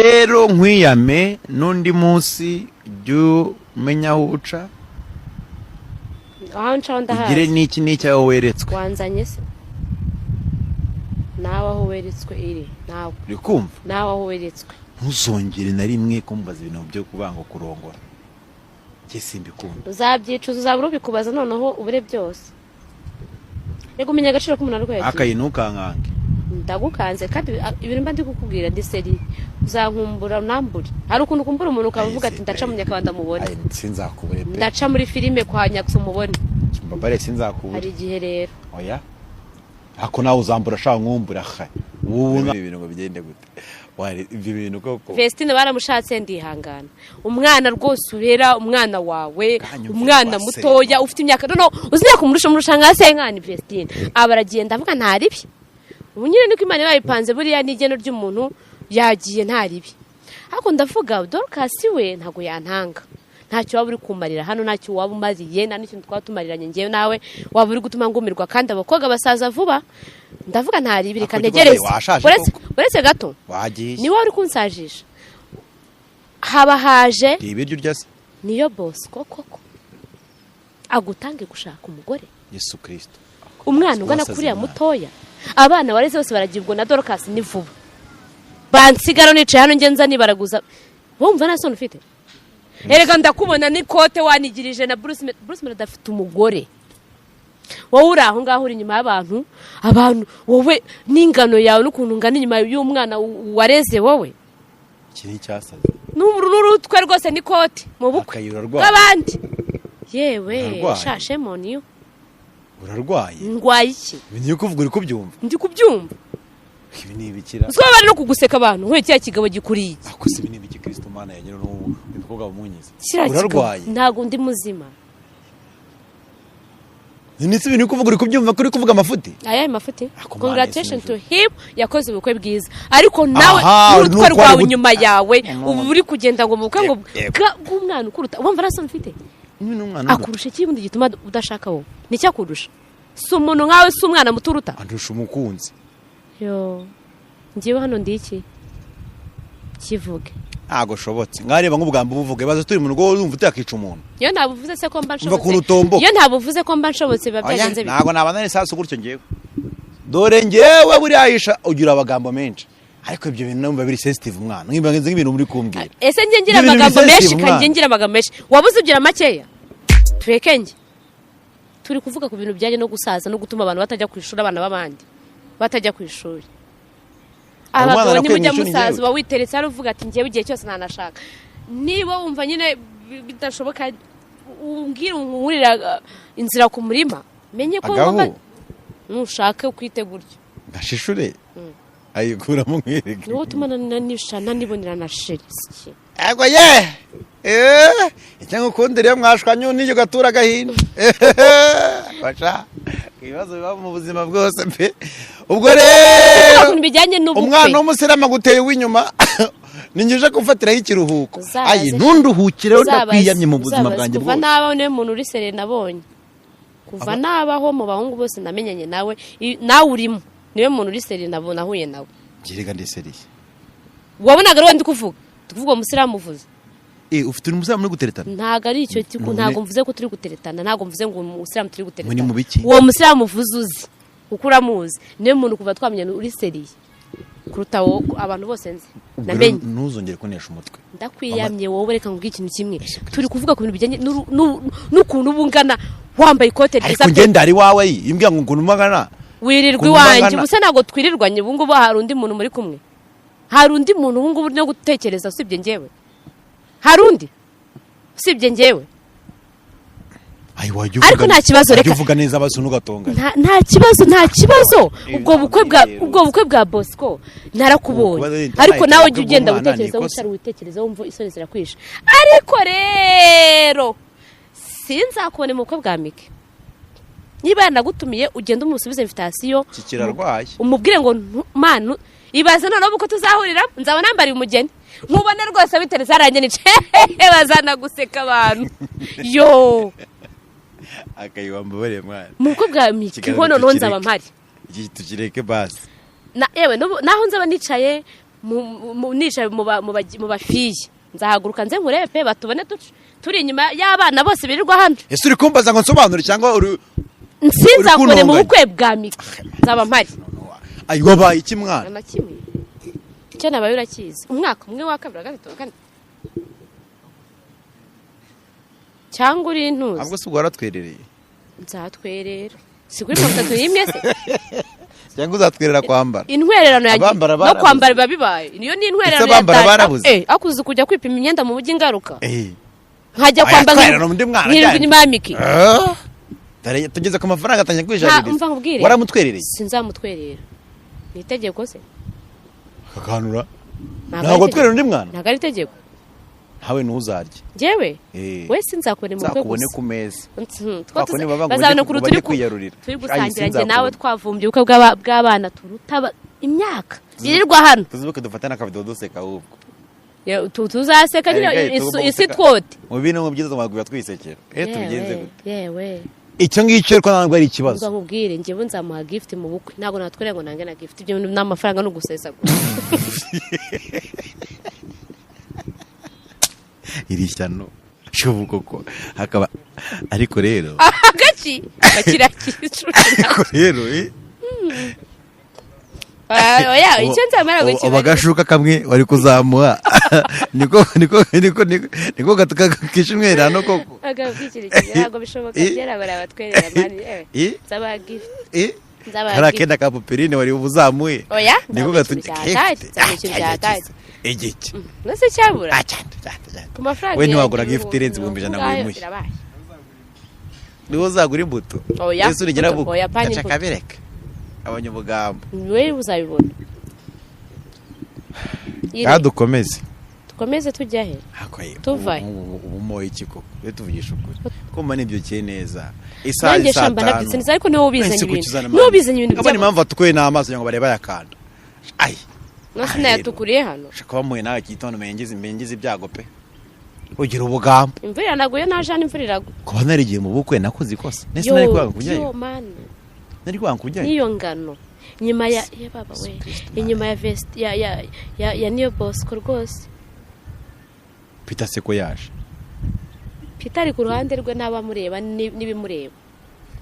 Rero nkwiyame n'undi munsi, jya umenya aho uca. Aho ncaho Ugire ndahazi. N'iki n'iki aho weretswe? Wanzanye se nawe aho weretswe iri nawe? Uri kumva? Nawe aho weretswe. Ntuzongere na rimwe kumbaza ibintu byo kuvuga ngo kurongora, njye simbikunda. Uzabyicuza, uzabura ubikubaza, noneho ubure byose. Reka umenya agaciro k'umuntu arwaye. Akayi, ntukankange. Ndagukanze kandi ibintu mba ndi kukubwira ndi sérieux. Uzankumbura unambure. Hari ukuntu ukumbura umuntu ukaba uvuga ati: "Ndaca mu Nyakabanda mubone." Ayi, sinzakubure pe. "Ndaca muri filime kwa Nyakso mubone." Mbabare, sinzakubure. Hari igihe rero. Oya, ako nawe uzambura ashaka nkumbura ha ubu ibintu ngo bigende gute? Wari ibyo bintu koko? Vestine baramushatse, ndihangana. Umwana rwose urera, umwana wawe, Kanyumvira umwana wa mutoya se. ufite imyaka, no uzi imyaka umurusha, umurusha nka senkani. Vestine aba aragenda, avuga nta ribi. Ubu nyine niko Imana iba yabipanze, buriya n'igeno ry'umuntu yagiye, nta ribi. Ariko ndavuga Dorcas we ntabwo yantanga. Ntacyo waba uri kumarira hano, ntacyo waba umariye, nta n'ikintu twaba tumariranye ngewe nawe. Waba uri gutuma ngumirwa, kandi abakobwa basaza vuba. Ndavuga nta ribi, reka Ariko ntegereze. washaje Uretse koko. uretse gato. Wagiye. Niwe uri kunsajisha, haba haje. Ibiryo urya se? Niyo Bosco koko agutange gushaka umugore? Yesu Kirisito! Umwana ungana Wasaze kuriya mwana. mutoya, abana wareze bose baragibwa na Dorcas, ni vuba bansigara nicaye hano ngenza nibaraguza. Wumva nta soni ufite? Erega ndakubona n'ikote wanigirije na Bruce Melody afite umugore, wowe uri aho ngaho, uri inyuma y'abantu. Abantu wowe n'ingano yawe n'ukuntu ungana inyuma y'umwana wareze wowe. Iki ni icyasaze. N'urutwe rwose n'ikote mu bukwe Akayira, urarwaye. bw'abandi, yewe. Urarwaye. Shashe moniyo. Urarwaye. Ndwaye iki? Ibintu uri kuvuga uri kubyumva? Ndi kubyumva. Ibi ni ibikira? Uziko bari no kuguseka abantu, nk'uyu kiriya kigabo gikuriye iki? Ako se ibi ni ibiki? Kristo Mana yagira n'ubu umukobwa bumunyize. Kiriya kigabo. Urarwaye. Ntabwo ndi muzima. Ndetse ibintu uri kuvuga uri kubyumva ko uri kuvuga amafuti? Ayahe mafuti? Ako Mana, Congratulation isi to him, yakoze ubukwe bwiza, ariko nawe Aha, n'urutwe nuko rwawe ari inyuma yawe, No. ubu uri kugenda ngo mu bukwe ngo Yego. bw'umwana ukuruta, wumva nta soni ufite? Niba ni umwana w'umuto. Akurusha iki bundi gituma udashaka wowe? Nicyo akurusha? Si umuntu nkawe? Si umwana muto uruta? Andusha umukunzi. Yo, ngewe hano ndi iki kivuge? Ntabwo shobotse nkareba nk'ubwambo buvuge baza turi mu rugo, wumva utakica umuntu. Iyo ntabuvuze se ko mba Umva ukuntu nshobotse? utomboka. Iyo ntabuvuze ko mba nshobotse, biba Oya, byagenze bite? ntabwo nabana n'isasu gutyo ngewe. Dore ngewe buriya yisha ugira amagambo menshi, ariko ibyo bintu numva biri sensitive, umwana nk'ibintu muri kumbwira. Ese njye ngira Ibintu amagambo biri menshi? sensitive, Kanjye mwana. ngira amagambo menshi, wabuze ugira makeya. Tureke njye turi kuvuga ku bintu bijyanye no gusaza no gutuma abantu batajya ku ishuri, abana b'abandi batajya ku ishuri. Umwana Abagabo nakuye mu nimujya ishuri musaza, njyewe. uba witeretse hano uvuga ati: "Njyewe igihe cyose ntanashaka." Niba wumva nyine bidashoboka, umbwire unkurira inzira ku murima, menye ko Agahu. ngomba nushake ukwite gutyo. Gashishure ayikuramo nkwereke. Niwo utuma nanibonera na chéri siki. Ego ye, eh, icyo ngukundira iyo mwashwanye n'iryo gatura agahinda. Basha ibibazo biba mu buzima bwose pe. Ubwo rero Ukuntu bijyanye n'ubukwe. Umwana w'umusiramu aguteye uw'inyuma, ninjye gufatiraho ikiruhuko. Uzabaze. Ayi, ntunduhukireho. Uzabaze- Ndakwiyamye mu buzima uzabaze. bwanjye Kuva bwose. nabaho, niwe muntu uri sérieux nabonye kuva nabaho. Mu bahungu bose namenyanye nawe, nawe urimo, niwe muntu uri sérieux nahuye nawe. Gerega ndi sérieux. Wabonaga ari we ndi kuvuga, ndi kuvuga uwo musilamu uvuze. Eh, ufite umusilamu muri guteretana? Ntabwo ari icyo None- ntabwo mvuze ko turi guteretana, ntabwo mvuze ngo umusilamu turi guteretana. Muri mu biki? Uwo musilamu uvuze uzi kuko uramuzi, niwe muntu kuva twamenyana uri sérieux kuruta wowe, abantu bose nzi Ubwo namenye. rero ntuzongere kunesha umutwe. Ndakwiyamye wowe. Reka nkubwire ikintu kimwe: turi kuvuga ku bintu bijyanye n'ukuntu uba ungana, wambaye ikote ryiza Ariko pe. ngenda ari wawe imbwira ngo ukuntu umagana. Wirirwa Ukuntu iwanjye ungana. Ubusa ntabwo twirirwanye. Ubu ngubu hari undi muntu muri kumwe? Hari undi muntu ubu ngubu no gutekereza usibye njyewe? Hari undi usibye njyewe? Ayi, wajya Ariko uvuga nta kibazo, wajya reka. uvuga neza basi, ntugatongane. Nta kibazo, nta kibazo. Ubwo bukwe bwa Rero. Ubwo bukwe bwa Bosco narakubonye. Kuba Ariko nawe ujya ubukwe ugenda bw'umwana witekereza, ni ikosa. wicara witekereza, wumva isoni zirakwishe. Ariko rero sinzakubone mu bukwe bwa Mike. Niba yanagutumiye, ugende umusubize invitation. Iki kirarwaye. Umubwire ngo manu ibaze noneho uko tuzahurira, nzaba nambariye umugeni, nkubone rwose biteretse haranjye nice, bazanaguseka abantu yo. Akayiwambabariye mwana. Mu bukwe bwa Mike Ikiganiro ho noneho tukireke. nzaba mpari. Iki tukireke basi. Na yewe naho nzaba nicaye. Nicaye mu bafiye, nzahaguruka nze nkurebe pe, batubone turi inyuma y'abana bose birirwa hano. Ese uri kumbaza ngo nsobanure cyangwa uri Nsinzakubone mu kuntonganya? bukwe bwa Miki, nzaba mpari. Ayi, wabaye iki mwana? Na kimwe icyo nabaye urakizi. Umwaka umwe, wa kabiri, wa gatatu, wa kane, cyangwa uri intuzi? Ahubwo si ubwo waratwerereye? Nzatwerera si kuri 31 se? Cyangwa uzatwerera kwambara? Intwererano yanjye Abambara no barabuze. kwambara biba bibaye, niyo ni intwererano. Ese abambara Ya data. barabuze? Akuze kujya kwipima imyenda mu mujyi ingaruka Eh. nkajya Aya, kwambara twererana undi mwana nkirirwa ajyanye. inyuma ya Miki. Ah! Dore tugeze ku mafaranga atangiye kwijabiriza. Umva nkubwire. Waramutwerereye? Sinzamutwerera, ni itegeko se? Akakanura. Ntabwo Ntabwo ari itegeko. twerera undi mwana. Ntabwo ari itegeko. Ntawe ntuzarye. Njyewe? Eh. We, sinzakubone mu bukwe Nzakubone gusa. ku meza. Two Bakone baba ngo bazabona ukuntu ngo turi bajye kwiyarurira. turi Ayi, gusangira njye nawe, sinzakubona. twavumbye ubukwe bw'abana turuta imyaka birirwa hano. Tuzibuke dufate n'akavido duseka ahubwo. Tuzaseka nyine. Erega, tugomba Isi guseka. twote. Mu bintu mu byiza twagubira twisekera, tubigenze gute? Yewe. Icyo ngicyo ariko ntabwo ari ikibazo. Ubwo nkubwire, njyewe nzamuha gift mu bukwe. Ntabwo natwerera ngo nange na gift. Ibyo bintu n'amafaranga no gusesagura. Iri shyano shubu koko hakaba ariko rero Agaki gakira kicu. Ariko rero Oya, icyo nzamara ubu gukina agashuka kamwe wari kuzamuha niko kisha umwererano koko. Agakikirikira ntabwo bishoboka. Byarabara batwerera mani, yewe. Nzabaha gift. Nzabaha Kariya gift. kenda ka poperine wari uzamuye Oya, niko nzamuha ikintu cya hatari, nzamuha ikintu cya hatari. Igiki? Nose cyabura? Ah, cyane cyane cyane. Ku mafaranga We ntiwagura yanjye gift irenze 100,000 ngo ngayo uyimuhe. birabaye. Niwo uzagura imbuto? Oya. Ese urigera Imbuto, oya, pani gaca imbuto. kabireka abanyabugambo. We uzabibona. Ire, Yadukomeze. Dukomeze tujya he? Tuva he? Ubu moye iki koko? Iyo tuvugisha ukuri kumva nibyukiye neza isaha Nanjye saa shamba tanu. nabyutse neza, ariko niwe ubizanye Ese kuki ibintu, uzana niwe impamvu? ubizanye ibintu Abona impamvu atukuye n'amaso kugira ngo barebe ayakanda ayi. Nose Ah, nayatukuriye hano. Ushaka kuba muhuye nawe iki gitondo, mengize ibyago pe, ugira ubugambo. Imvura iranaguye, naje hano imvura iragwa. Kuba narigiye mu bukwe nakoze ikosa nese? Nari kwanga kujyayo. Yo mana. Nari kwanga kujyayo. N'iyo ngano inyuma ya baba we, Kristo. inyuma ya vest ya niyo Bosco rwose. Peter Seko yaje. Peter ari ku ruhande rwe n'abamureba n'ibimureba,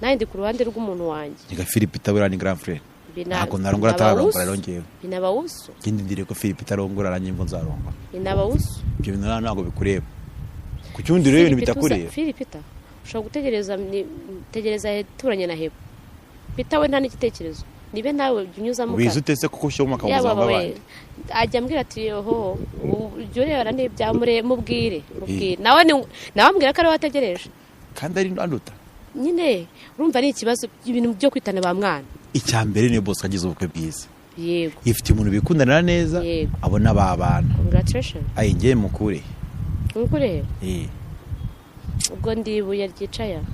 nanjye ndi ku ruhande rw'umuntu wanjye. Nyiga Philip Itabura ni grand frère. Ntabwo narongora Binabawusu. atararongora rero ngewe. Binabawusu. Ngende ndire ko Philip itarongora aranjye ngo nzarongora. Binabawusu. Ibyo bintu ntabwo bikureba ku cyundi rero, ibintu bitakureba. Philip ushobora gutegereza, tegereza turanye na Hebo. Peter we nta n'igitekerezo, nibe nawe jya unyuzamo. Ubizi ute se kuko ushyira umwaka mu Yaba buzima we bw'abandi? Ajya ambwira ati: "Oho, ujya urebana n'ibyamure, mubwire, mubwire." Nawe nawe ambwira ko ariwe wategereje. Kandi ari anduta. Nyine urumva ni ikibazo, ibintu byo kwitana ba mwana. Icya mbere niyo bose agize ubukwe bwiza, Yego. ifite umuntu bikundanira neza. Yego. Abona ba bana. Congratulations. Ayi ngiye mukure. Nkuko ureba. Eh. Ubwo ndi ibuye ryicaye aho.